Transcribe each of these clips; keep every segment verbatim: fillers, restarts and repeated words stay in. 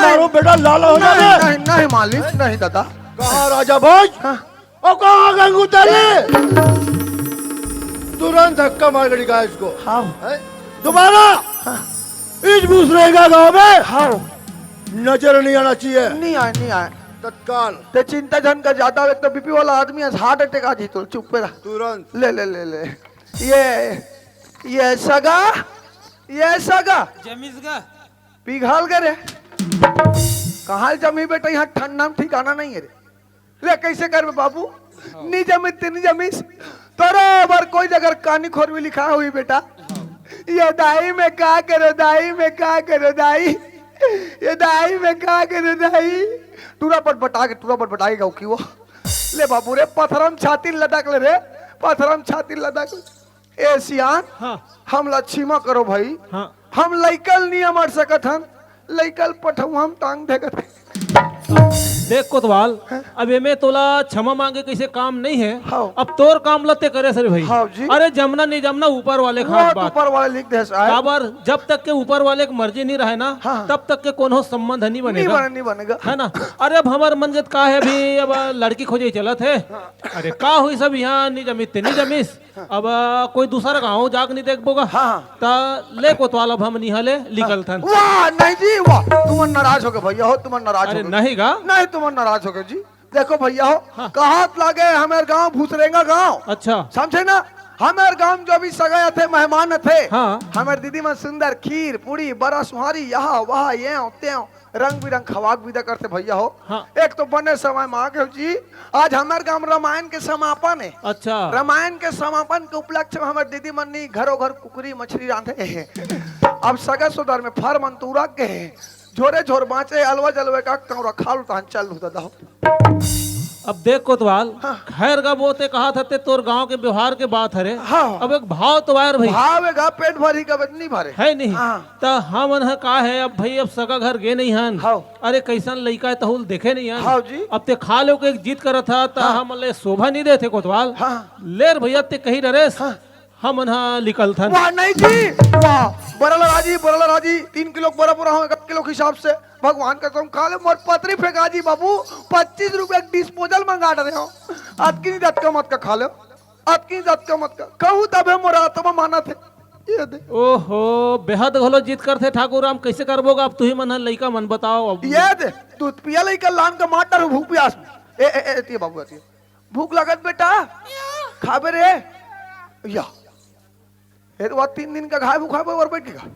अरे बेटा, लाला हो जा नहीं, रे। नहीं, नहीं मालिक, नहीं दादा। कहाँ राजा भोज? हाँ। और कहाँ गंगू तेली? तुरंत धक्का मार के निकाल इसको। हाँ। हैं? दोबारा हाँ। इस भूसरेंगा गांव में हाँ। नजर नहीं आना चाहिए। नहीं आए, नहीं आए। तत्काल। ते चिंता झन कर, ज्यादा एक तो बीपी वाला आदमी है, हार्ट अटैक आ जी तो चुप पे रह। तुरंत। ले, ले, ले, ले। ये, ये सगा, ये सगा। जमीस गा। पिघल गे रे। कहाँ जमी बेटा, यहाँ ठंडा में ठिकाना नहीं है रे। ले, कैसे करबे बाबू? हाँ। नी जमिस ते नी जमिस। तोरो बर कोई जगह कानी खोरवी लिखा हुई बेटा। हाँ। ये दाई में का करो, दाई में का करो, दाई। ये दाई में का करो, दाई। टूरा बटबटा के, टूरा बटबटा के गाँव की वो। ले बाबू रे, पथरम छाती लदक ले रे, पथरम छाती लदक ले। ए सियान, हाँ। हमला क्षमा करो भाई। हाँ। हम लइकल नहीं अमर सकत हन, लइकल पठऊ हम टांग देगत है। देख कोतवाल, हाँ। अब एमे तोला क्षमा मांगे कैसे काम नहीं है। हाँ। अब तोर काम लते करे सर भाई। हाँ जी। अरे जमना नहीं जमना ऊपर वाले के हाथ बात। ऊपर वाले लिख दे साहब। काबर जब तक के ऊपर वाले के मर्जी नहीं रहे ना, हाँ। तब तक के कोनो संबंध नहीं नहीं बनेगा। बने, नहीं बनेगा। है ना? अरे अब हमर मन के का है अभी, अब लड़की खोजे चलत है। हाँ। अरे का हुई सब यहाँ नहीं जमिस ते नहीं जमिस। अब कोई दूसरा गाँव जाके नहीं देखबो गा। हाँ। त ले कोतवाल अब हम निहा ले निकल थन। वाह, नहीं जी, वाह, तुमन नाराज हो गए भैया हो, तुमन नाराज अरे हो गए। नहीं गा। नहीं, तुमन नाराज हो गए जी। देखो भैया हो, हाँ। कहात लागे हमारे गाँव भूसरेंगा गाँव। अच्छा। समझे ना? हमारे गाँव जो भी सगा थे, मेहमान थे, हाँ। हमारे दीदी मन सुंदर खीर, पूड़ी, बरा, सुहारी, यहाँ, वहाँ, ये, त्यों, रंग बिरंग खवाक विदा करते भैया हो। हाँ। एक तो बने समय में आ गए जी, आज हमारे गाँव रामायण के समापन है। अच्छा। रामायण के समापन के उपलक्ष्य में हमारे दीदी मन नी घरों घर कुकरी मछली रांधे हैं। अब सगा सोदर में फर मन तुरक गए हैं, झोरे झोर बाँचे, अलवा जलवे का कौरा खा लू तहन चल लू दादा हो। अब देख कोतवाल, हाँ। खैर गा वो ते कहा था ते तोर गाँव के व्यवहार के बात हरे। हाँ। अब एक भाव तो आयर भाई। भाव है गा, पेट भरी का नहीं भरे। है नहीं। हाँ। त हमन ह का है, अब भाई, अब सगा घर गे नहीं हन। हाँ। अरे, कैसन लइका है, तहुल देखे नहीं हन। हाँ जी। अब ते खा ले के एक जिद करत ह, त हाँ। हमन ले शोभा नहीं देथे कोतवाल। हाँ। ले रे भैया, ते कही डरेस, हाँ। हमन ह निकलथन। वाह, नहीं जी, वाह। बरल राजी, बरल राजी, तीन किलो के बराबर हो, एक किलो के हिसाब से। भगवान कसम खा ले, मोर पतरी फेंका जी बाबू, पच्चीस रुपया के डिस्पोजल मंगा डरे हो। अतकी नहीं, अतका मत का खा ले। अतकी जात का मत का, कहूँ तभे मोर आत्मा मानत है। ये दे। ओहो, बेहद घलो जिद करथे ठाकुर राम, कैसे करबो गा अब तुही मन ह लइका मन बताओ अब। ये दे, दूध पिया लइका लान का मार डर भूख प्यास में। ए, ए, ए, एती बाबू, एती। भूख लागत बेटा? खाबे रे? या। ए, तो तीन दिन का खाए भूखा पे और बैठ के खा।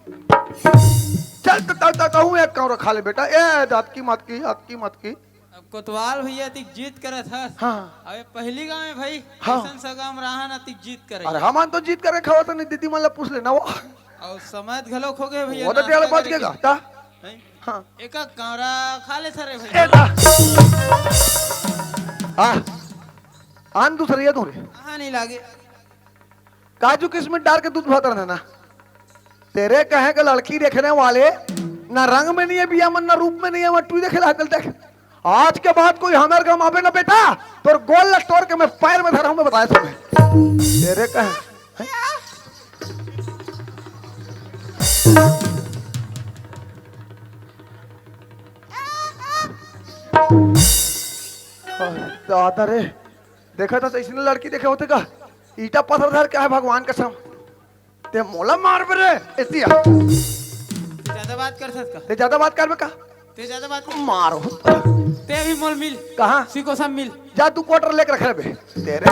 चल, त, त, त, तहूँ एक कौरा खा ले बेटा। ए, अतकी मत की, अतकी मत की। अब कोतवाल भैया अतिक जिद करत हस। हाँ। अबे पहली गाँव में भाई, हाँ। अइसन सगा में रहा ना, अतिक जिद करे। अरे हमन तो जिद करे खावत नहीं, दीदी मन ला पूछ लेना वो। और समय घलो खो गए भैया, वो तो नाश्ता टेढ़ बच करे गए के। ता। नहीं? हाँ। एक एक कौरा खा ले सरे ए भैया। ता। हाँ। आन दूसरे ये दूर। हाँ, नहीं लागे। काजू किशमिश डाल के दूध भात रहना ना। तेरे कहे के लड़की देखने वाले ना रंग में नहीं है बिया मन, ना रूप में नहीं है, मैं तू देखे ला, चल देख। आज के बाद कोई हमारे गाँव आवे ना बेटा, तोर गोल ला तोड़ के मैं पैर में धरा हूँ, मैं बताया तुम्हें। तेरे कहे दादा रे, देखा था ऐसी लड़की देखे होते का? ईटा पत्थर धर के है भगवान कसम। ते मोला मार बे रे, एती आ। ज्यादा बात कर सकता। ते ज्यादा बात करबे का? ते ज्यादा बात कर। मारो। ते भी मोल मिल। कहाँ? सीको सब मिल। जा तू क्वार्टर लेके रख ले बे। तेरे,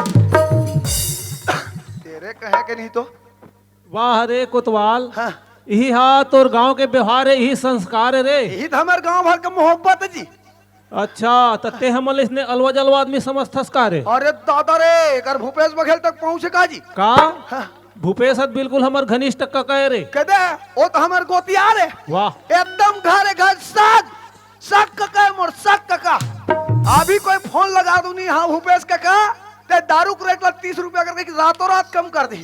तेरे कहे के नहीं तो। वाह रे कोतवाल। हाँ। यही हा तोर गांव के व्यवहार है, यही संस्कार है रे। यही तो हमारे गांव भर का मोहब्बत है जी। अच्छा, त ते हमन ल इसने अलवा जलवा आदमी समझथस का रे? अरे दादा रे, एकर भूपेश बघेल तक पहुंचे का जी? का? हाँ। भूपेश ह त बिल्कुल हमर घनिष्ठ कका ए रे। कदे, वो तो हमर गोतियार है। वाह। एकदम घर घर सग, सग कका है मोर, सग कका। अभी कोई फोन लगा दूं नहीं, हाँ भूपेश कका, ते दारू के रेट ला तीस रुपया करके रातों रात कम कर दी।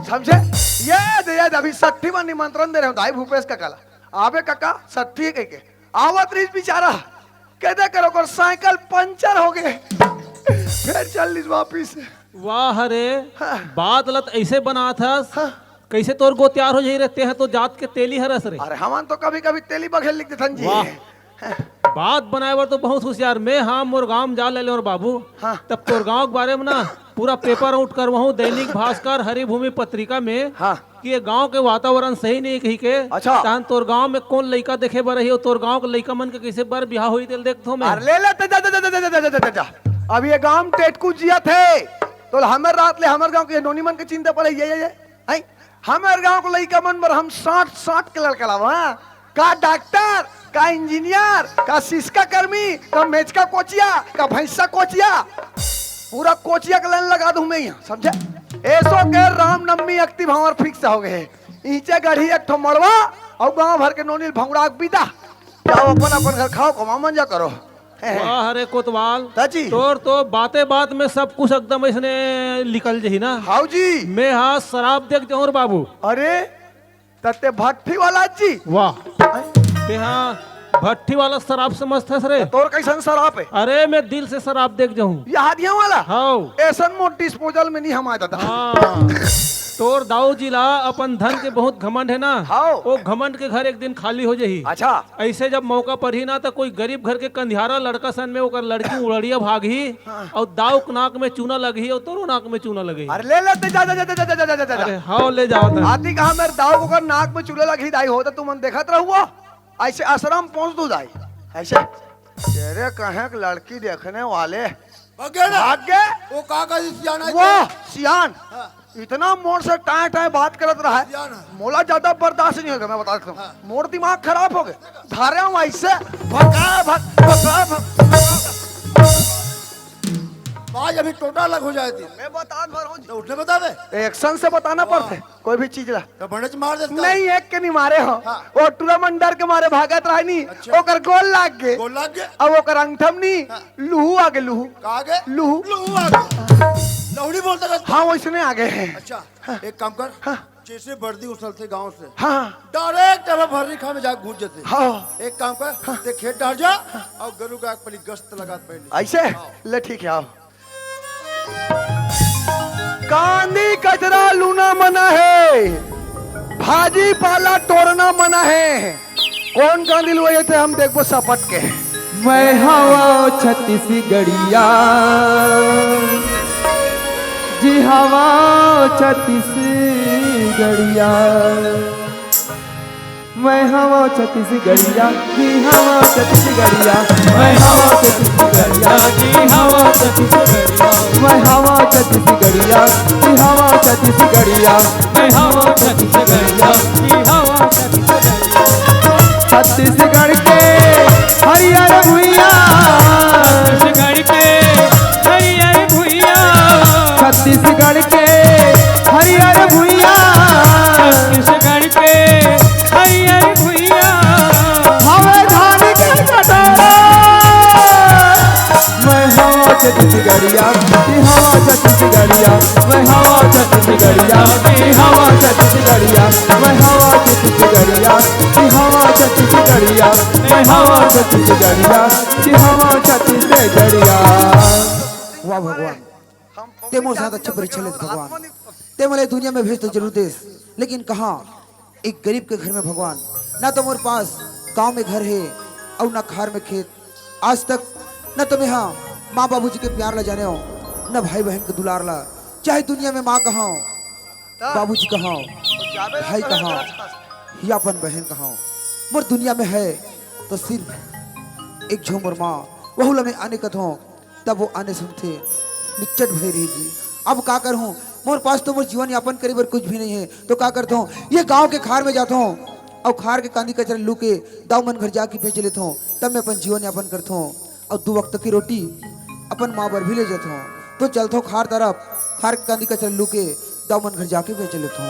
समझे? ये दे, ये दे, अभी सट्ठी में निमंत्रण दे रहे हो दाई भूपेश कका ला। आबे कका, सट्ठी कह के। आवत रहिस बेचारा, कदे करो कर साइकिल पंचर हो गए, फिर चल लिस वापिस। वाह रे, हाँ। बात लत ऐसे बनात हस, हाँ। कैसे तोर गोतियार हो जाई रे, तेह तो जात के तेली हरस रे। अरे हमन तो कभी कभी तेली बघेल लिख देथन जी। वाह। बात बनाए बर तो बहुत होशियार। मैं, हाँ, मोर गांव में जा ले और बाबू, हाँ। तब तोर गांव के बारे में ना पूरा पेपर आउट करवाहूँ, दैनिक भास्कर, हरिभूमि पत्रिका में, हाँ। कि ये गांव के वातावरण सही नहीं कही के। अच्छा। तहन तोर गांव में कौन लइका देखे बर रही, और तोर गांव के लइका मन के कैसे बर बिहाव होई, तेल देखथो मैं। अरे ले ले, ते जा, जा, जा। अब ये गांव में टेटकू जिया थे, तो हमर रात ले हमर गांव के नोनी मन के चिंता पड़े, ये, ये, ये। हैं? हमर गांव के लइका मन बर हम साठ साठ के लड़का लावा, हाँ? का डॉक्टर, का इंजीनियर, का सिसका कर्मी, का मेचका कोचिया, का भैंसा कोचिया, पूरा कोचिया के लाइन लगा दूं मैं यहाँ, समझे? एसो के रामनवमी अक्ति भावर फिक्स हो गए। ईचे गढ़ी एक ठो मड़वा, और गांव भर के नोनी ल भंगड़ा के बिदा। जाओ अपन अपन घर खाओ, कमा मंजा करो। वाह रे कोतवाल, चाची। तोर तो बाते बात में सब कुछ एकदम ऐसने निकल जही ना। हाउ जी। मैं हा शराब देख जाऊं रे बाबू। अरे, तते भट्ठी वाला जी। वाह। ते हा भट्ठी वाला शराब समझथस रे। तोर कैसन शराब है? अरे, मैं दिल से शराब देख जाऊं। ये हादिया वाला? हाउ। ऐसन मोट डिस्पोजल में नहीं हमारे दादा। हाँ। तोर दाऊ जी ला अपन धन के बहुत घमंड है ना। हाउ। वो घमंड के घर एक दिन खाली हो जाही। अच्छा। ऐसे जब मौका पड़ही ना, तो कोई गरीब घर के कंधियारा लड़का सन में ओकर लड़की उड़ड़िया भागही, हाँ। और दाऊ के नाक में चूना लगही और तोरो नाक में चूना लगही। अरे ले लेते, जा, जा, जा। अरे हाँ, ले जाओ तो। आती कहा मेरे दाऊ को कर नाक में चूना लगही दाई हो, तो तुमन देखत रहुआ, ऐसे आश्रम पहुंच दो दाई। ऐसे तेरे कहे एक लड़की देखने वाले भाग गए ना? भाग गए। वो का का सियान है वो तेरे? सियान। हाँ। इतना मोर से टाए टाए बात करत रहा है, सियान है। मोला ज्यादा बर्दाश्त नहीं होगा, मैं बता देता हूँ। हाँ। मोर दिमाग खराब हो गए। धारे हूँ ऐसे भगा भग, भगा भग। आज अभी टोटा अलग हो जाए थे। मैं बता भर हूँ जी। तो उठने बता दे। एक्शन से बताना पड़ते। कोई भी चीज ला। तो बड़े च मार देता। नहीं, एक के नहीं मारे हो। हाँ। वो टूरा मन डर के मारे भागत रहे नहीं। अच्छा। ओकर गोल लाग गए। गोल लाग गए। अब ओकर अंगठम नहीं। हाँ। लूहू आगे, लूहू। का आगे? लूहू। लूहू आगे। लहुड़ी बोलता रहता। हाँ, वैसने आगे हैं। अच्छा, हाँ। एक काम कर। हाँ। जैसे बर्दी उछलते गांव से। हाँ। डायरेक्ट अब भर्री खा में जाके घुस जाते। हाँ। एक काम कर, हाँ। ते खेत डार जा हाँ। और गरु गाय के पली गश्त लगात पहले। ऐसे? हाँ। ले ठीक है, आओ। कांदी कचरा लूना मना है, भाजी पाला टोरना मना है। कौन कांदी लुए थे हम देखबो सपट के। मैं हवा छत्तीसगढ़िया, जी हवा छत्तीसगढ़िया। मैं हवा छत्तीसगढ़िया, जी हवा छत्तीसगढ़िया। मैं हवा छत्तीसगढ़िया, जी हवा छत्तीसगढ़िया। मैं हवा छत्तीसगढ़िया, जी हवा छत्तीसगढ़िया। मैं हवा छत्तीसगढ़िया, जी हवा छत्तीसगढ़िया। छत्तीसगढ़ के हरियर भुइया। छत्तीसगढ़ के हरियर भुइया। छत्तीसगढ़ के हरियर भुइया। छत्तीसगढ़ के हरियर भुइया। हवे धान के कटोरा। मैं हवा छत्तीसगढ़िया, जी हवा छत्तीसगढ़िया। मैं हवा छत्तीसगढ़िया, जी हवा छत्तीसगढ़िया। मैं हवा छत्तीसगढ़िया, जी हवा छत्तीसगढ़िया। मैं हवा छत्तीसगढ़िया, जी हवा छत्तीसगढ़िया। वाह भगवान, ते मोर साथ अच्छा परीक्षा लेत भगवान। ते मोला दुनिया में भेज तो जरूर देस, लेकिन कहाँ? एक गरीब के घर में भगवान, ना तो मोर पास गांव में घर है और ना खार में खेत। आज तक ना तो मैं हाँ माँ बाबूजी के प्यार ला जाने हो, ना भाई बहन के दुलार ला। चाहे दुनिया में माँ कहाँ हो, बाबूजी कहाँ हो, भाई कहाँ हो, या अपन बहन कहाँ हो, मोर दुनिया में है तो सिर्फ एक झो मोर माँ, वहू ला मैं आने कथों। तब वो आने सुनथे, निच्चट भय रही जी। अब का करहूँ, मोर पास तो मोर जीवन यापन करे बर कुछ भी नहीं है, तो का करथों, ये गांव के खार में जाथों, और खार के कांदी कचरा लू के दाऊ मन घर जाके बेच लेथों, तब मैं अपन जीवन यापन करथों, और दो वक्त की रोटी अपन माँ बर भी ले जाथों। तो चलथों खार तरफ, खार के कांदी कचरा लू के दाऊ मन घर जाके बेच लेथों।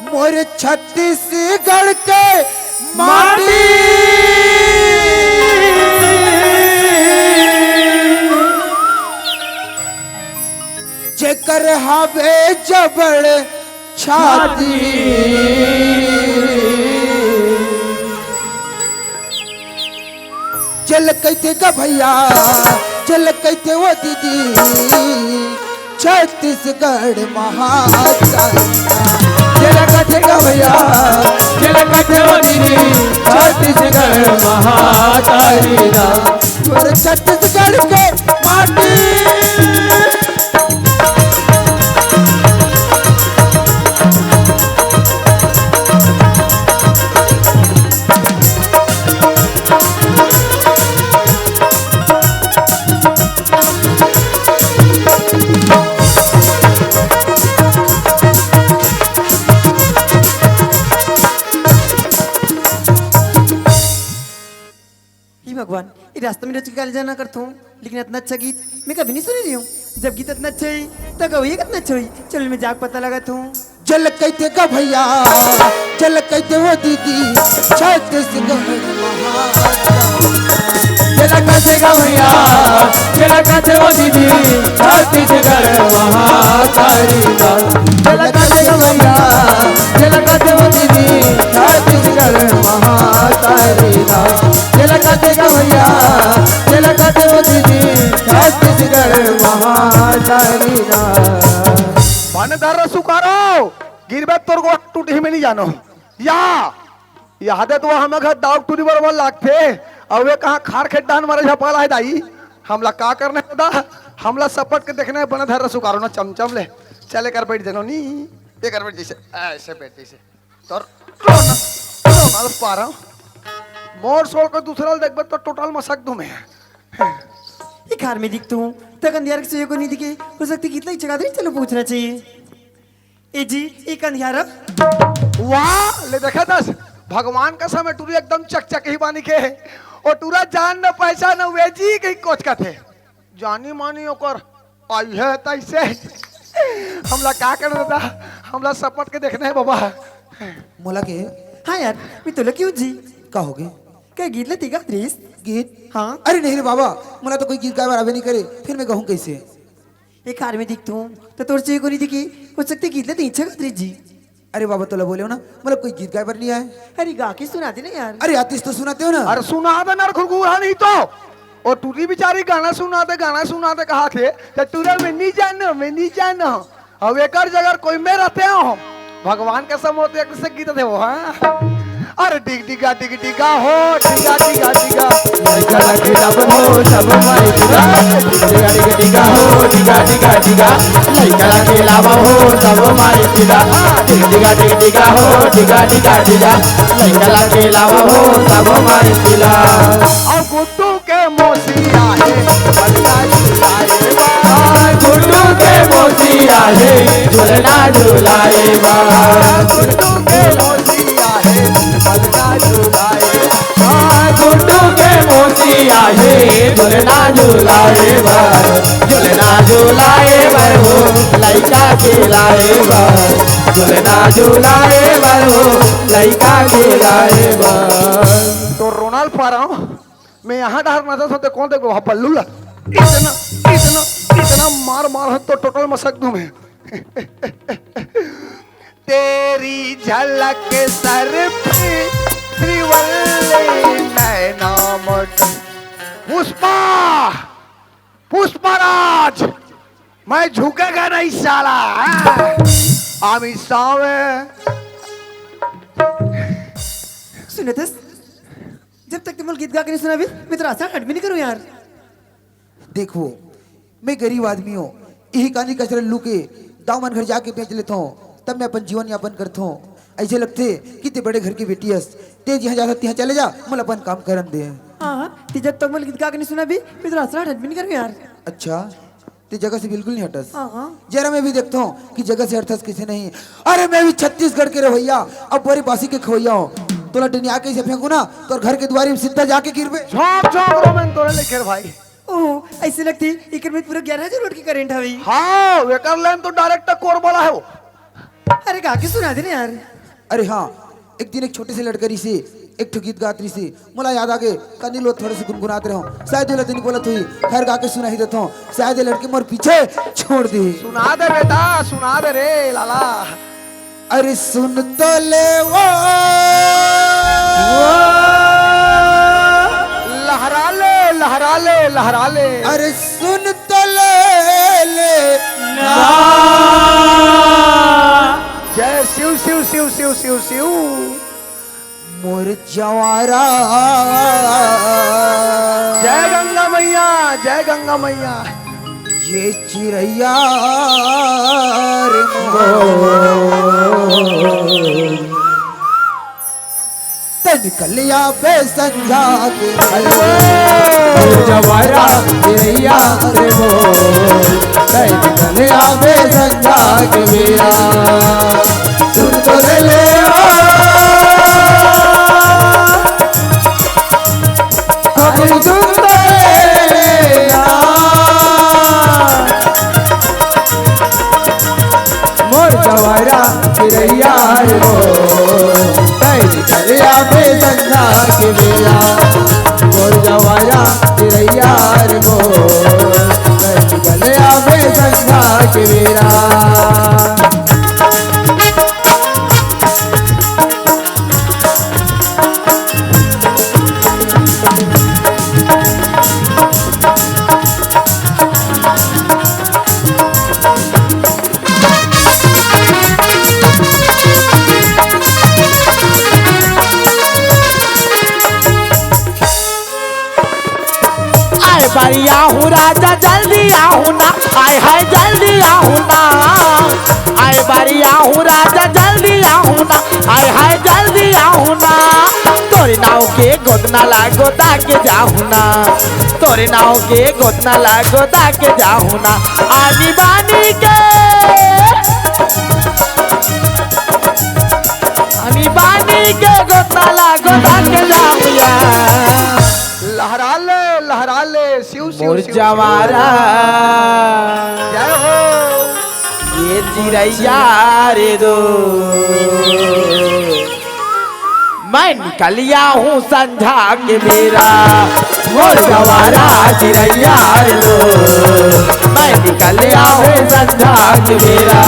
मोर छत्तीसगढ़ के माटी, जेकर हवे जबड़ छाती। चल कहिथे ग भैया, चल कहिथे वो दीदी, छत्तीसगढ़ महाचैना। जगत गवैया, झलकत वो दीदी, छत्तीसगढ़ महातारी ना। अरे छत्तीसगढ़ के माटी। हे भगवान, ये रास्ता में रोज के काले जाना करता हूँ, लेकिन इतना अच्छा गीत मैं कभी नहीं सुनी रही हूँ। जब गीत इतना अच्छा है, तो गवैया कितना अच्छा है। चलो, मैं जाके पता लगाता हूँ। जल कैसे का भैया, जल कैसे वो दीदी, छत्तीसगढ़ महाराज। जल कैसे का भैया, जल कैसे वो दीदी, छत्तीसगढ़ महातारी का। जल कैसे का भैया, जल कैसे वो दीदी, छत्तीसगढ़ महातारी का। जल कैसे का भैया, जल कैसे वो दीदी, छत्तीसगढ़ महातारी का। पान धर सुकारो। गिरबे तोर गोड़ टूटही, मैं नहीं जानो। या, या दे तो हमें घर दाव टूरी बरोबर लागथे। अउ वे कहाँ खार खेत डाहन मारे झपाला हे दाई। हमला का करना हे दा? हमला सपट के देखना हे, बने धर सुकारो ना चमचम ले। चल एकर बैठ जनो नी, एकर बैठ जइसे, अइसे बैठ जइसे। तोर रोना, रोना ल पारा। मोर सोल के दूसरा ल देखबे तो टोटल मसक दूँ मैं। ये कार में दिखता हूँ, तक अंधियार के सोए को नहीं दिखे। हो सकती कितना ही जगह दे, चलो पूछना चाहिए। ए जी, एक अंधियारा। वाह, ले देखा दस, भगवान का समय टूरी एकदम चकचक ही बानी के। ओ टूरा जान न पहचान वे जी कहीं कोच का थे। जानी मानी ओकर आई है तैसे। हमला का कर दादा, हमला सपट के देखना हे बाबा। मोला के? हाँ यार, मैं तोला क्यों जी? का होगे? का गीत ल तीगा दृश्य? गीत? हाँ। अरे नहीं रे बाबा, मोला तो कोई गीत गाए बर आवे नहीं करे, फिर मैं गाहूँ कैसे? एक कार में दिखता हूँ, तो तोर से कोनी दिखी, हो सकते गीत ल तीछा गात रे जी। अरे बाबा, तोला बोले हो ना, मतलब कोई गीत गाए बर नहीं आए। अरे गा के सुना दे ना यार। अरे आतिश तो सुनाते हो ना। अरे सुना दे ना, घुघुहा नहीं तो। ओ टूरी बिचारी गाना सुना दे, गाना सुना दे कहा थे, तो टूरा मैं नहीं जानो, मैं नहीं जानो। अब एकर जगह कोई में रहते हो हम। भगवान के समोते एक से गीत थे वो, हाँ। अरे डिग डिगा, डिग डिगा हो, डिगा, डिगा, डिगा। लइका लागे लावन हो, सब माई डिगा। डिग डिगा, डिग डिगा हो, डिगा, डिगा, डिगा। लइका लागे लावा हो, सब माई डिगा। डिग डिगा, डिग डिगा हो, डिगा, डिगा, डिगा। लइका लागे लावा हो, सब माई डिगा। अब गुड्डू के मौसी आहे, बलना झुलाए बा। गुड्डू के मौसी आहे, झुलना झुलाए बा। गुड्डू के मौसी आहे, बलना झुलाए बा। गुड्डू के मौसी आहे, झुलना झुलाए बा। झुलना झुलाए बर हो, लइका खेलाए बर। झुलना झुलाए बर हो, लइका खेलाए बर। तो रोनाल पारा, मैं यहाँ डहर नजर होते कौन देखो वहाँ पल्लू ला। इतना, इतना, इतना मार मार हो तो टोटल मसक दूँ मैं। तेरी झलक सर पे श्रीवल्ली नैना मोट। पुष्पा, पुष्पराज, मैं झुकेगा नहीं साला, हाँ? आमी सावे। सुनत हस, जब तक तुम लोग गीत गा के नहीं सुनाबे, मैं तो रास्ता हट भी नहीं करूँ यार। देखो, मैं गरीब आदमी हूँ, यही कानी कचरा लू के दामन घर जाके बेच लेता हूँ, तब मैं अपन जीवन यापन करता हूँ। ऐसे लगते कि ते बड़े घर की बेटी हस, ते जिहाँ जा सकती, यहाँ चले जा, मोला अपन काम करन दे। हाँ, ते जब तक मोला गीत गा के नहीं सुनाबे, मैं तो रास्ता हट भी नहीं करूँ यार। अच्छा, ते जगह से बिल्कुल नहीं हटस। हाँ, हाँ। जरा मैं भी देखता हूँ कि जगह से हटस किसे नहीं। अरे मैं भी छत्तीसगढ़ के रहवैया, अब बड़ी बासी के खवैया हूँ। तोला डनिया के इसे फेंकू ना, तोर घर के दुआरी में सीधा जाके गिरबे। झोंक झोंक रो मैं तोरे लेखे रे भाई। ओह, ऐसे लगती इकर में पूरा ग्यारह हजार वोल्ट की करंट हवे। हाँ, एकर लाइन तो डायरेक्ट कोर वाला है वो। अरे गा के सुना दे ना यार। अरे हाँ, एक दिन एक छोटे से लड़का रही से, एक ठो गीत गात रही से, मोला याद आ गए, कनी लो थोड़े से गुनगुनात रहो, शायद ये दिन बोलत हुई, खैर गा के सुना ही देता हूँ, शायद ये लड़के मोर पीछे छोड़ दी। सुना दे बेटा, सुना दे रे लाला। अरे सुन तो ले वो, लहरा ले, लहरा ले, लहरा ले। अरे सुन तो ले, ले ना। जय शिव, शिव, शिव, शिव, शिव। मोर जवारा। जय गंगा मैया, जय गंगा मैया। ये चिरैया रे मोर। तन कलिया पे संझा के। जवारा चिरैया रे मोर। तन कलिया पे संझा के बेरा। सुन तो ले ले। मोर जवारा चिरैया रे मोर। तै निकलिया बे संझा के बेरा। मोर जवारा चिरैया रे मोर। तै निकलिया बे संझा के बेरा। आए बारी आहू राजा जल्दी आहू ना, आए हाय जल्दी आहू ना। आए बारी आहू राजा जल्दी आहू ना, आए हाय जल्दी आहू ना। तोरे नाव के गोदना ला गोदा के जाहू ना, तोरे नाव के गोदना ला गोदा के जाहू ना। आनी बानी के, आनी बानी के गोदना ला गोदा के जाहू या। लहरा ले, लहरा ले, शिव, शिव, मोर शिव, शिव। जवारा। जय हो। ये चिरैया रे दो। मैं निकलिया हूँ संझा के बेरा, मोर जवारा चिरैया रे दो। मैं निकलिया हूँ संझा के बेरा,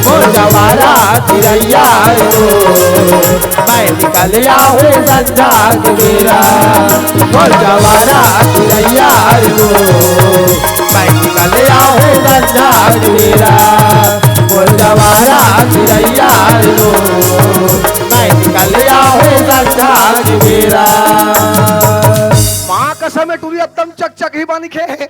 मोर जवारा चिरैया रे दो। मैं निकलिया हूँ संझा के बेरा, मोर जवारा चिरैया रे दो। मैं निकलिया हूँ संझा के बेरा, मोर जवारा चिरैया रे दो। मैं निकलिया हूँ संझा के बेरा। माँ कसम है, टूरी एकदम चकचक ही बानी खे।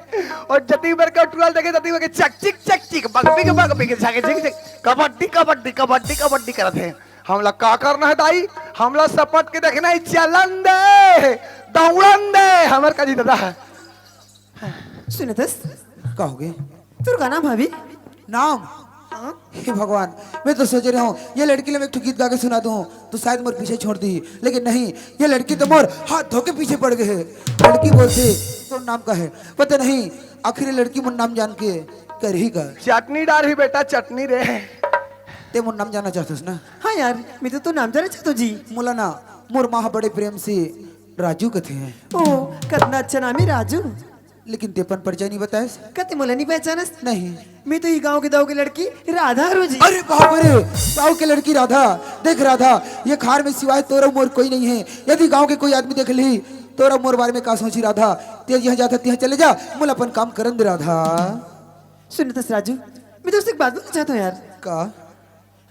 और जती बेर के टूरा ल देखे, तती बेर के चकचिक, चकचिक, बगबिक, बगबिक, झकझिक, झिक, कबड्डी, कबड्डी, कबड्डी, कबड्डी करत हे। हमला का करना है दाई? हमला सपट के देखना है, चलन दे, दौड़न दे, हमर का जी दादा। सुनतस? का हो गे? तोर का नाम हवे? नाम? हाँ? हे भगवान, मैं तो सोच रहा हूँ, ये लड़की ला मैं एक ठो गीत गा के सुना दूँ, तो शायद मोर पीछे छोड़ दी, लेकिन नहीं, ये लड़की तो मोर हाथ धो के पीछे पड़ गए है। लड़की बोलथे, "तोर नाम का है?" पता नहीं, आखिर ये लड़की मोर नाम जान के करही का? चटनी डारही बेटा, चटनी रे। ते मोर नाम जानना चाहतस ना? हाँ यार, मैं तो तोर नाम जानना चाहत हूँ जी। मोला ना, मोर माँ ह बड़े प्रेम से राजू कथे हैं। ओ, कतना अच्छा नाम है राजू। लेकिन ते अपन परिचय नहीं बताएस। कते मोला नहीं पहचानस? नहीं। मैं तो ये गांव के दाऊ के लड़की राधा हूँ जी। अरे बाप रे, दाऊ के लड़की राधा। देख राधा, ये खार में सिवाय तोर अउ मोर कोई नहीं है। यदि गांव के कोई आदमी देख ली, तोर अउ मोर बारे में का सोची राधा? ते जिहाँ जात हस तिहाँ चले जा, मोला अपन काम करन दे राधा। सुनतस राजू, मैं तोर से एक बात बोलना चाहत हूँ यार। का?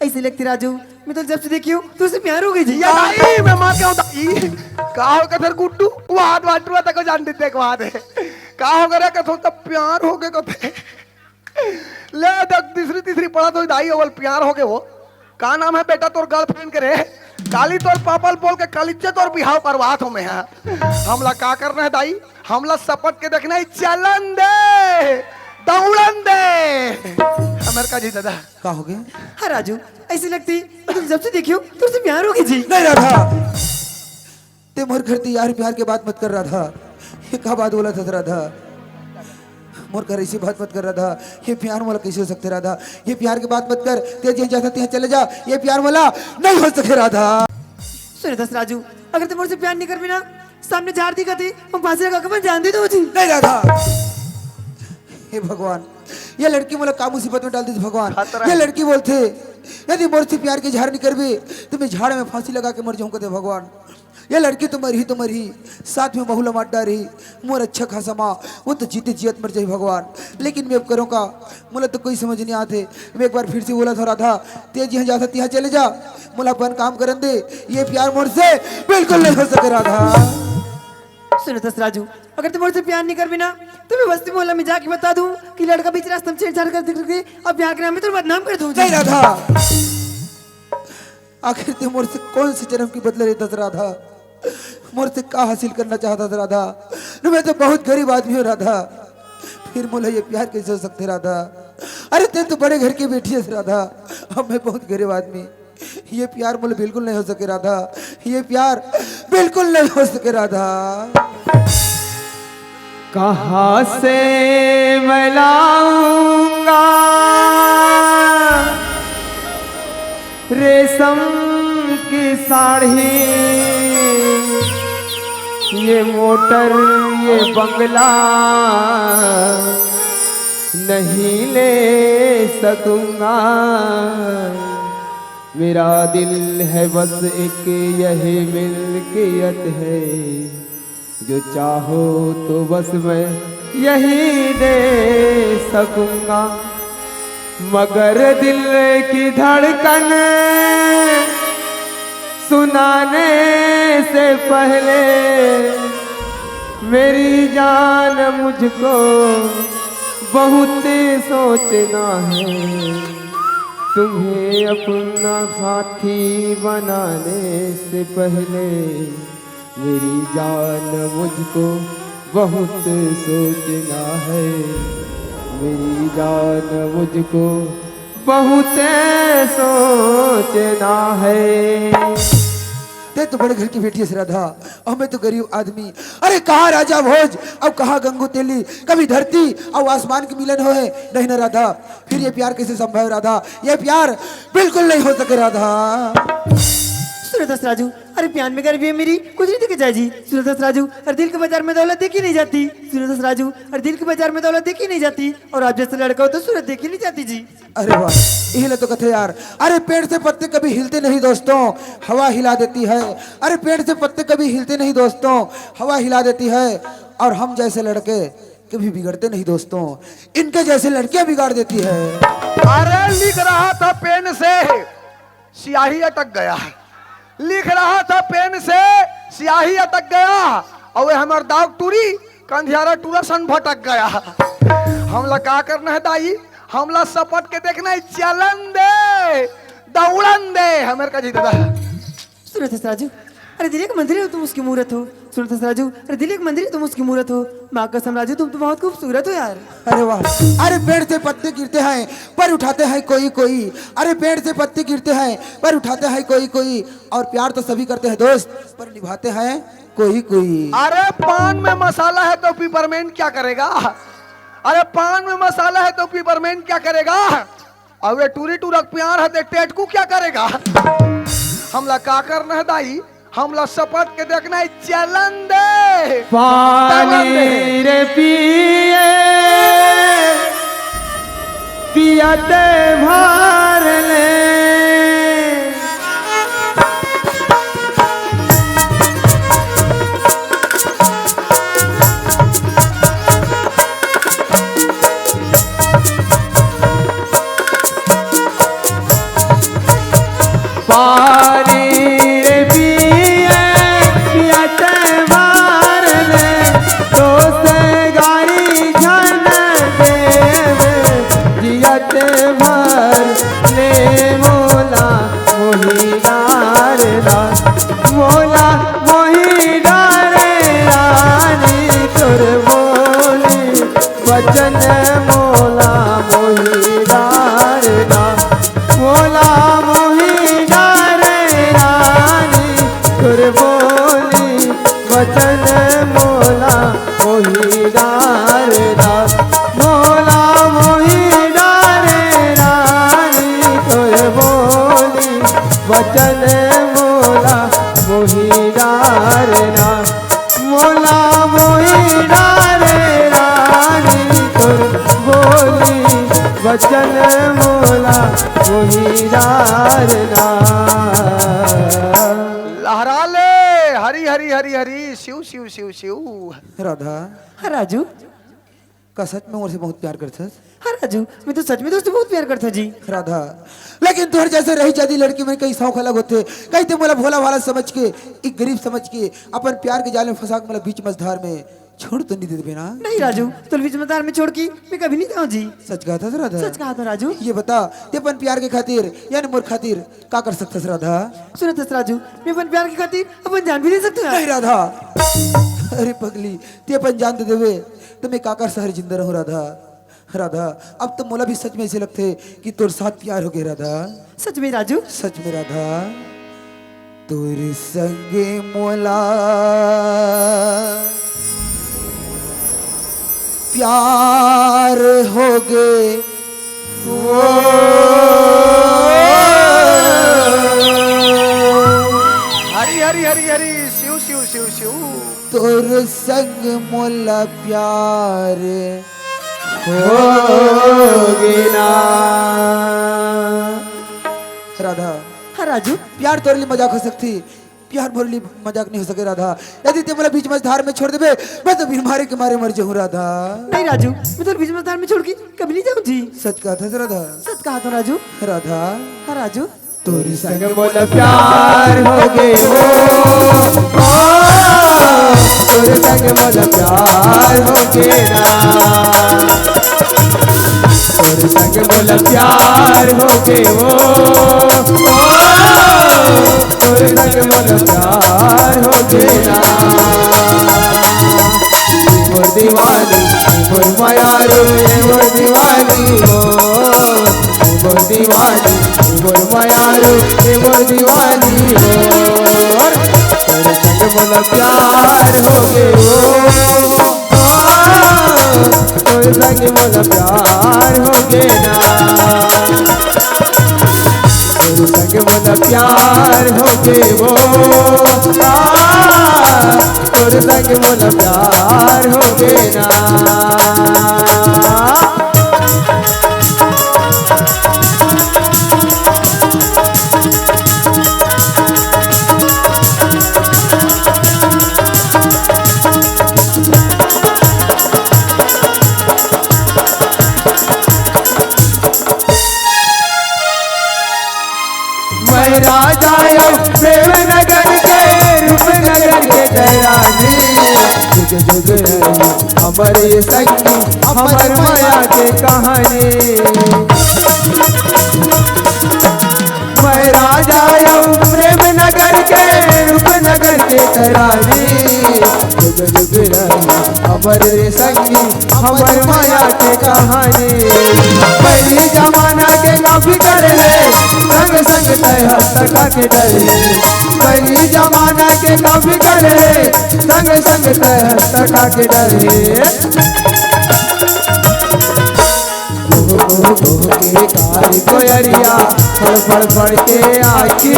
ऐसे लगती राजू, मैं तो जब से देखी हूँ, तोर से प्यार हो गई जी। या दाई, मैं मार के आऊँ दाई। का हो कथे गुड्डू? वो हाथ वाटुआ तक जान देते एक बात है। का हो करे कथे, तब प्यार हो गए कथे। ले देख, तीसरी, तीसरी पढ़त होही दाई, अवल प्यार हो गए वो। का नाम है बेटा तोर गर्लफ्रेंड के रे? काली तोर पापा ल बोल के कलिच्चे तोर बिहाव करवात हों मैं, हाँ। हमला का करना है दाई? हमला सपट के देखना है, चलन दे, दौड़न दे। हमर का जी दादा। का हो गए? हाँ राजू, ऐसे लगती, मैं तो जब से देखी हूँ, तोर से प्यार हो गई जी। नहीं राधा, ते मोर घर ते यार प्यार के बात मत कर राधा। ये का बात बोलत हस राधा? मोर घर ऐसी बात मत कर राधा। ये प्यार मोला कैसे हो सकथे राधा? ये प्यार के बात मत कर। ते जिहाँ जात हस तिहाँ चले जा। ये प्यार मोला नहीं हो सके राधा। सुनतस राजू, अगर ते मोर से प्यार नहीं करबे ना, सामने झाड़ दिखत हे, हम फांसी लगा के अपन जान दे दूँ जी। नहीं राधा। हे भगवान, ये लड़की मोला का मुसीबत में डाल दीस भगवान। खतरा ये है। लड़की बोलथे, यदि मोर से प्यार के इजहार नहीं करबे, तो मैं झाड़ में फांसी लगा के मर जाऊँ कथे भगवान। ये लड़की तो मरही तो मरही, साथ में बहू ला मार डारही। मोर अच्छा खासा माँ, वो तो जीते जियत मर जाही भगवान। लेकिन मैं अब करूँ का? मोला तो कोई समझ नहीं आत हे। मैं एक बार फिर से बोलत हँव राधा, तें जिहाँ जाथस तिहाँ चले जा, मोला अपन काम करन दे। ये प्यार मोर से बिल्कुल नहीं हो सके राधा। सुन दस राजू, अगर तैं मोर से प्यार नहीं करबे ना, तो मैं बस्ती मोहल्ला में जाके बता दूँ कि लड़का बीच रास्ता में छेड़छाड़ कर दिख रखे, अब यहाँ के नाम में तो बदनाम कर दूँ। नहीं राधा, आखिर तैं मोर से कौन से जन्म की बदला लेथस राधा? मोर से का हासिल करना चाहथस राधा? न, मैं तो बहुत गरीब आदमी हँव राधा, फिर मोला ये प्यार कैसे हो सकथे राधा? अरे तैं तो बड़े घर की बेटी हस राधा, अब मैं बहुत गरीब आदमी। ये प्यार मोला बिल्कुल नहीं हो सके राधा, ये प्यार बिल्कुल नहीं हो सके राधा। कहाँ से मैं लाऊंगा रेशम की साड़ी, ये मोटर, ये बंगला नहीं ले सकूंगा। मेरा दिल है बस एक, यही मिल्कियत है, जो चाहो तो बस मैं यही दे सकूंगा। मगर दिल की धड़कन सुनाने से पहले मेरी जान, मुझको बहुत सोचना है। तुम्हें अपना साथी बनाने से पहले मेरी जान, मुझको बहुत सोचना है। मेरी जान, मुझको बहुत सोचना है। तैं तो बड़े घर की बेटी हस राधा, अउ मैं तो गरीब आदमी। अरे कहाँ राजा भोज अउ कहाँ गंगू तेली, कभी धरती अउ आसमान के मिलन होय हे नहीं ना राधा। फिर ये प्यार कैसे संभव राधा, ये प्यार बिल्कुल नहीं हो सके राधा। सुन दस राजू, अरे प्यार में गरीबी अमीरी कुछ नहीं देखे जाय जी। सुन दस राजू, अरे दिल के बाजार में दौलत देखी नहीं जाती। सुन दस राजू, अरे दिल के बाजार में दौलत देखी नहीं जाती, अउ आप जैसे लड़का हो तो सूरत देखी नहीं जाती जी। अरे वाह, यही ला तो कथे यार। अरे पेड़ से पत्ते कभी हिलते नहीं दोस्तों, हवा हिला देती है। अरे पेड़ से पत्ते कभी हिलते नहीं दोस्तों, हवा हिला देती है। और हम जैसे लड़के कभी बिगड़ते नहीं दोस्तों, इनके जैसे लड़कियां बिगाड़ देती है। अरे लिख रहा था पेन से, स्याही अटक गया। लिख रहा था पेन से, स्याही अटक गया। अउ ये हमर दाव टूरी कंधियारा टूरा सन भटक गया। हमला का करना है दाई, हमला सपट के देखना है, चलन दे, दौड़न दे, हमर का जी दादा। सुन दस राजू, अरे दिल एक मंदिर हो तुम उसकी मूरत हो। सुन दस राजू, अरे दिल एक मंदिर हो तुम उसकी मूरत हो। माँ कसम राजू, तुम तो बहुत खूबसूरत हो यार। अरे वाह। अरे पेड़ से पत्ते गिरते हैं पर उठाते हैं कोई कोई। अरे पेड़ से पत्ते गिरते हैं पर उठाते हैं कोई कोई। और प्यार तो सभी करते हैं दोस्त, पर निभाते हैं कोई कोई। अरे पान में मसाला है तो पिपरमेंट क्या करेगा? अरे पान में मसाला है तो पिपरमेंट क्या करेगा? अउ ये टूरी टूरा के प्यार है तो टेटकू क्या करेगा? हमला का करना है दाई, हमला सपट के देखना है, चलन दे। पानी रे पिए, पियते भर ले। पानी रे पिए, पियत भर ले, दोस्त गारी झन देवे, जियत भर ले मोला मोही डार ला, मोला मोही डारे रानी तोर बोली वचन मोला मोही डारना, मोला मोही डारे रानी तोर बोली वचन मोला मोही डारना, मोला मोही डारे रानी तोर बोली वचन मोला मोही डारना, मोला मोही डारे रानी तोर बोली वचन मोला मोही डारना। लहरा ले हरी हरी शिव शिव शिव शिव। राधा। हाँ राजू। का सच में मोर से बहुत प्यार करथस? हाँ राजू, मैं तो सच में तोर से बहुत प्यार करथों जी। राधा, लेकिन तोहर जैसे रही जादी लड़की मन कई सौख अलग होथे। कहीं ते मोला भोला भाला समझ के, एक गरीब समझ के, अपन प्यार के जाल में फंसा के मोला बीच मझधार में छोड़ तो नहीं दे देबे ना? नहीं राजू, तोला बीच मझधार में छोड़ के मैं कभी नहीं जाऊँ जी। सच कहा था राधा? सच कहा था राजू। ये बता, ते अपन प्यार के खातिर यानी मोर खातिर का कर सकथस राधा? सुनत हस राजू, मैं अपन प्यार के खातिर अपन जान भी दे सकथों यार। नहीं राधा, अरे पगली, ते अपन जान दे देबे तो मैं काकर सहर जिंदा रहूं राधा? राधा, अब तो मोला भी सच में ऐसे लगथे कि तोर साथ प्यार हो गए राधा। सच में राजू? सच में राधा, तोर संग मोला प्यार हो गए। हरी हरी हरी हरी शिव शिव शिव शिव। तोर संग मोला प्यार हो गे ना। राधा। हाँ राजू। प्यार तोर लिए मजाक हो सकती, प्यार मोर लिए मजाक नहीं हो सके राधा। यदि ते मोला बीच मझधार में छोड़ देबे, मैं तो बीमारी के मारे मर जाऊं राधा। नहीं राजू, मैं तो बीच मझधार में छोड़ के कभी नहीं जाऊं जी। सच कहा था राधा? सच कहा था राजू। राधा। हाँ राजू। तोर संग मोला प्यार हो गए हो, ओ, तोर संग मोला प्यार हो गए ना। तोर संग मोला प्यार हो गए हो, ओ, तोर संग मोला प्यार हो गए ना। मोर दीवानी, मोर मयारू, ए मोर दीवानी हो। मोर दीवानी, मोर मयारू, ए मोर दीवानी हो। तोर संग मोला प्यार हो गए हो। तोर संग मोला प्यार हो गए ना। तोर संग मोला प्यार हो गए हो। तोर संग मोला प्यार हो गए ना। मैं राजा हूँ प्रेम नगर के, रूप नगर के रानी। जुग जुग रही हमर संगी, हमर मया के कहानी। मैं राजा हूँ प्रेम नगर के, रूप नगर के रानी। जुग जुग रही हमर संगी, हमर मया के कहानी। पहली जमाना के कॉपी कर ले, संग संग तय हस्त का के डरे। पहली जमाना के कॉपी कर ले, संग संग तय हस्त का के डरे। ओह, ओह, ओह, के कारी कोयरिया, फड़, फड़, फड़ के आखी।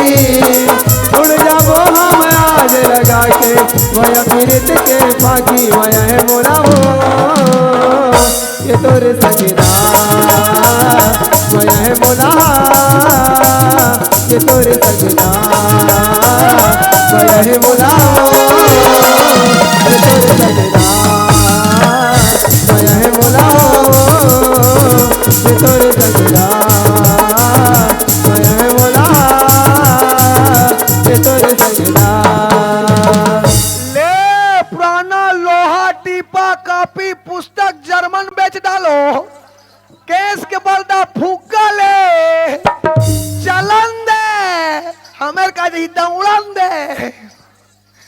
उड़ जाबो हम आज लगा के, वया फिरत के पाखी, वया है मोला हो। ये तोरे सजना, वया है मोला। ये तोरे सजना, वया है मोला हो। ये तोरे सजना, वया है मोला हो। ये तोरे सजना, वया है मोला। ये तोरे सजना। ले पुराना लोहा, टीपा, कॉपी, पुस्तक, जर्मन बेच डालो। केस के बलदा फुग्गा ले, चलन दे, हमर का जही दौड़न दे।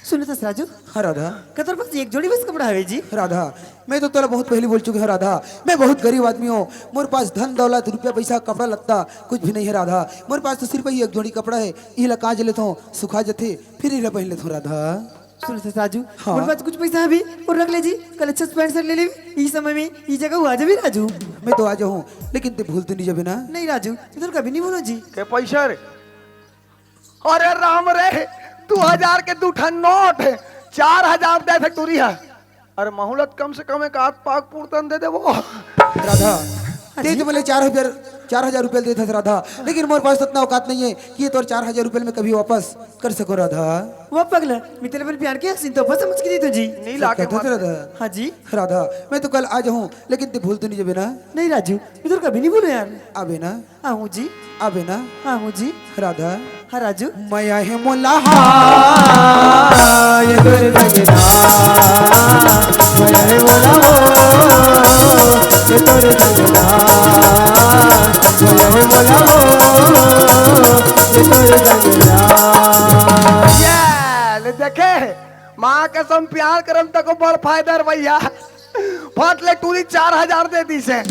सुनत हस राजू? हाँ राधा। का तोर पास एक जोड़ी बस कपड़ा हवे जी? राधा, मैं तो तोला बहुत पहले बोल चुके हूँ राधा, मैं बहुत गरीब आदमी हूँ। मोर पास धन दौलत, रुपया पैसा, कपड़ा लत्ता कुछ भी नहीं है राधा। मोर पास तो सिर्फ ही एक जोड़ी कपड़ा है, इला कांच लेथों, सुखा जथे, फिर इला पहन लेथों राधा। सुनत हस राजू, हाँ। मोर पास कुछ पैसा हवे, वो रख ले जी, कल अच्छा से पैंट शर्ट ले लेबे, ई समय में, ई जगह वो आ जाबे राजू। मैं तो आ जाऊँ, लेकिन ते भूल तो नहीं जाबे ना? नहीं राजू, मैं तोला कभी नहीं भूलूँ जी। के पैसा रे? अरे राम रे, दू हजार के दू ठन नोट, चार हजार दे थे टूरी हा। अरे महूलत कम से कम एक आध पाक पुरतन दे देबो। राधा, ते तो बोले चार हजार चार हजार रुपया देत हस राधा, लेकिन मोर पास उतना औकात नहीं है कि ये तोर चार हजार रुपया में कभी वापस कर सको राधा। वो पगला, मैं तेरे पर प्यार के हसीन तोहफा समझ के दी तुझे। नहीं लाके कथस मार। राधा। हाँ जी। राधा, मैं तो कल आ जाऊँ, लेकिन ते भूल तो नहीं जाबे ना? नहीं राजू, मैं तो कभी नहीं भूलूँ यार। आबे ना? आहूँ जी। आबे ना? आहूँ जी। राधा। हाँ राजू। मया हे मोला हा, ये तोर सजना। मया हे मोला हो, ये तोर सजना। मया हे मोला हो, ये तोर सजना। ये ले देखे, माँ कसम प्यार करम तको बड़ फायदा रे भैया। फट ले टूरी चार हजार दे दिस हे।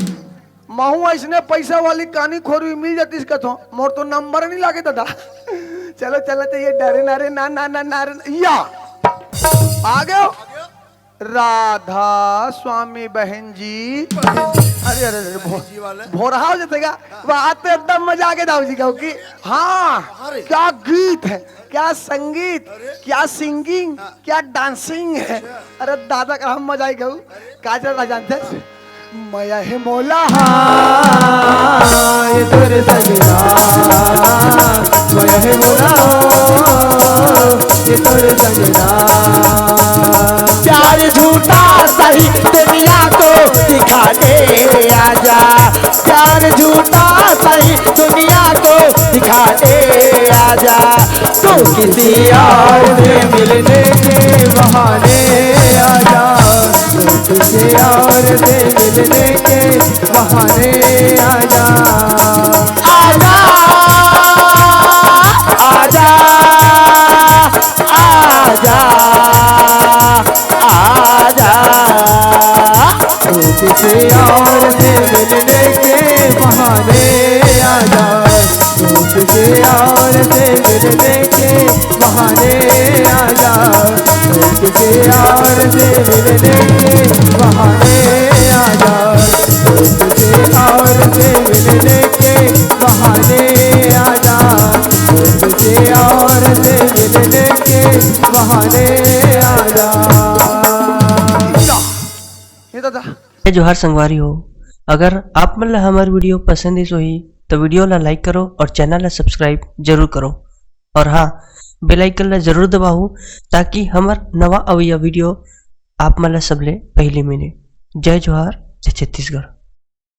महूँ अइसने पइसा वाली कानी खोरवी मिल जातिस कथों, मोर तो नंबर नहीं लागे दादा। चलो चलो, तो ये डरे ना रे, ना ना ना ना रे, या आ गयो। राधा स्वामी बहन जी। अरे अरे अरे, भो-, जी वाले। भोरहा हो जाते का? वाह, तो एकदम मजा आ गया दाऊ जी का कि हाँ, अरे। क्या गीत है, क्या संगीत, अरे। क्या सिंगिंग, हाँ। क्या डांसिंग है। अच्छा। अरे दादा का हम मजा आई गऊ। अरे। का चल रहा जानते हैं? मया हे मोला हा, ये तोर सजना। मया हे मोला हो, ये तोर सजना। प्यार झूठा सही दुनिया को दिखा दे आजा। प्यार झूठा सही दुनिया को दिखा दे आजा। तू किसी और से मिलने के बहाने आजा। तू किसी और से मिलने के बहाने आजा। आजा, आजा, आजा, आजा। तू किसी और से मिलने के बहाने आजा। तू किसी और से मिलने के बहाने आजा। तू किसी और से मिलने के बहाने आजा। तू किसी और से मिलने के बहाने आजा। तू किसी और से मिलने के बहाने आजा। ये दादा। जय जोहार संगवारी हो, अगर आप मन ला हमर वीडियो पसंद आइस होही, तो वीडियो ला like करो और चैनल ला subscribe जरूर करो। और हाँ, bell icon ला जरूर दबाओ, ताकि हमर नवा अवइया वीडियो आप मन ला सबले पहली मिले। जय जोहार, जय छत्तीसगढ़।